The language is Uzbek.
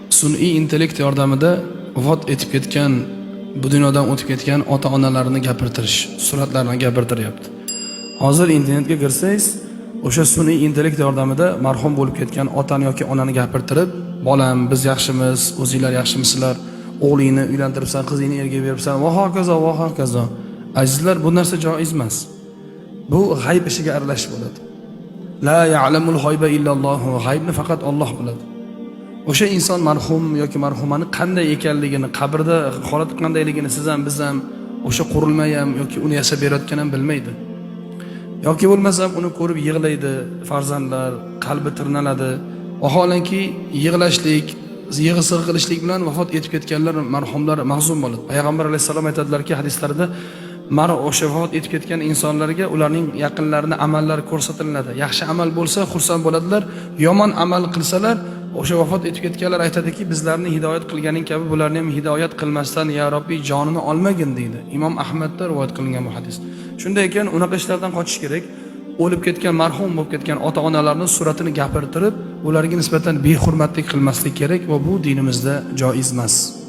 Sun'iy intellekt yordamida vafot etib ketgan, bu dunyodan o'tib ketgan ota onalarni gapirtirish, suratlarni gapirtiryapti. Hozir internetga kirsangiz, o'sha sun'iy intellekt yordamida marhum bo'lib ketgan otani yoki onani gapirtirib, "Bolam, biz yaxshimiz, o'zinglar yaxshimisizlar, o'g'lingni uylantiribsan, qizingni erga beribsan" va hokazo va hokazo. Azizlar, bu narsa joiz emas. Bu g'ayb ishiga aralashish bo'ladi. La ya'lamul g'ayba illalloh, g'aybni faqat Alloh biladi. O'sha inson marhum yoki marhumani qanday ekanligini, qabrda holati qandayligini siz ham, biz ham, o'sha qurilma ham yoki uni yasab berayotgan ham bilmaydi. Yoki bo'lmasam uni ko'rib yig'laydi farzandlar, qalbi tirnaladi. Vaholanki yig'lashlik, yig'i sig'i qilishlik bilan vafot etib ketganlar, marhumlar mahzun bo'ladi. Payg'ambar alayhissalom aytadilarki hadislarida, o'sha vafot etib ketgan insonlarga ularning yaqinlarini amallari ko'rsatiladi. Yaxshi amal bo'lsa, xursand bo'ladilar, yomon amal qilsalar, o'sha vafot etib ketganlar aytadiki, "Bizlarni hidoyat qilganing kabi bularni ham hidoyat qilmasdan, ya Robbiy, jonini olmagin", deydi. Imom Ahmadda rivoyat qilingan bu hadis. Shunday ekan, unaqa ishlardan qochish kerak. O'lib ketgan, marhum bo'lib ketgan ota onalarni suratini gapirtirib, ularga nisbatan behurmatlik qilmaslik kerak va bu dinimizda joiz emas.